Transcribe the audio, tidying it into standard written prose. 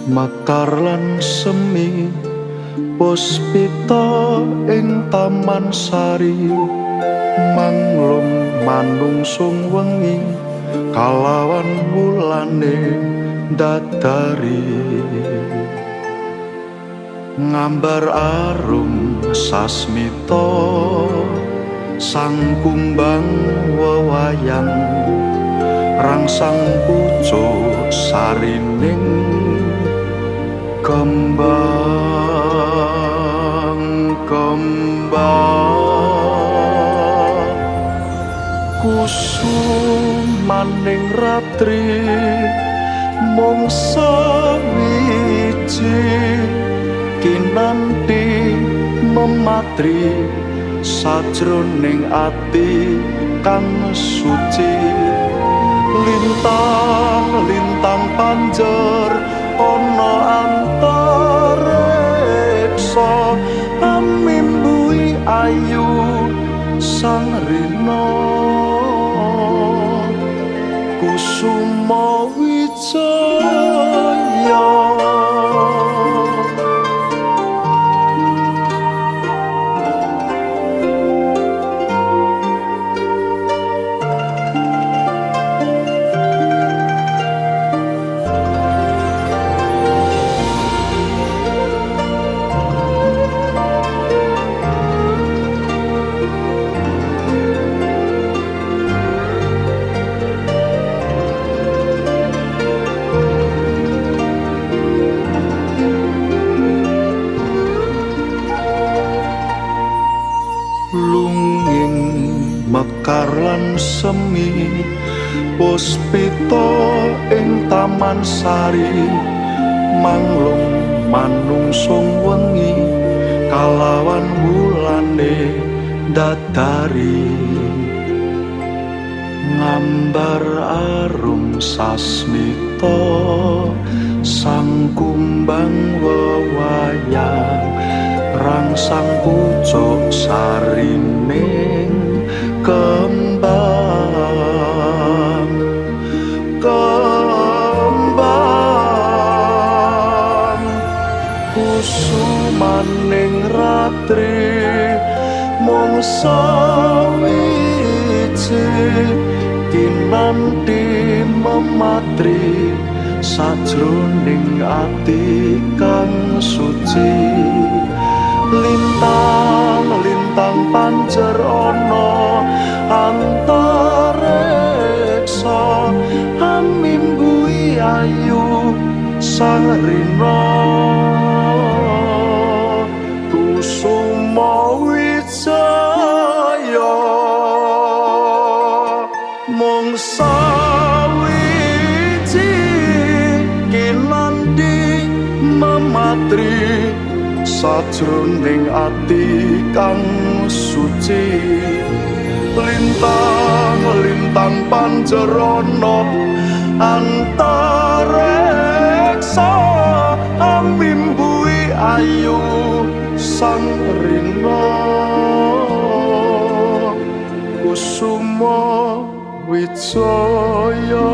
Mekar lan semi puspita ing taman sari, manglung manungsung wengi kalawan wulane dadari. Ngambar arum sasmita sang kumbang wewayang, rangsang pucuk sarining kembang kembang. Kusumaning ratri mung sawiji, kinanti mematri sajroning ati kang suci. Lintang lintang panjer ana antareksa, amimbui ayu sang rina. Kusuma wijaya. Lunging mekar lan semi puspita ing taman sari, manglung manungsung wengi kalawan wulane dadari. Ngambar arum sasmita sang kumbang wewayang, rangsang pucuk sarining kembang kembang. Kusumaning ratri mung sawiji, kinanti mematri sajroning ati kang suci. Lintang lintang panjer ana antareksa, amimbui ayu sang rina. Kusuma wijaya mung sawiji, kinanti mematri sajroning ati kang suci. Lintang lintang panjer ana antareksa, amimbui ayu sang rina. Kusuma wijaya.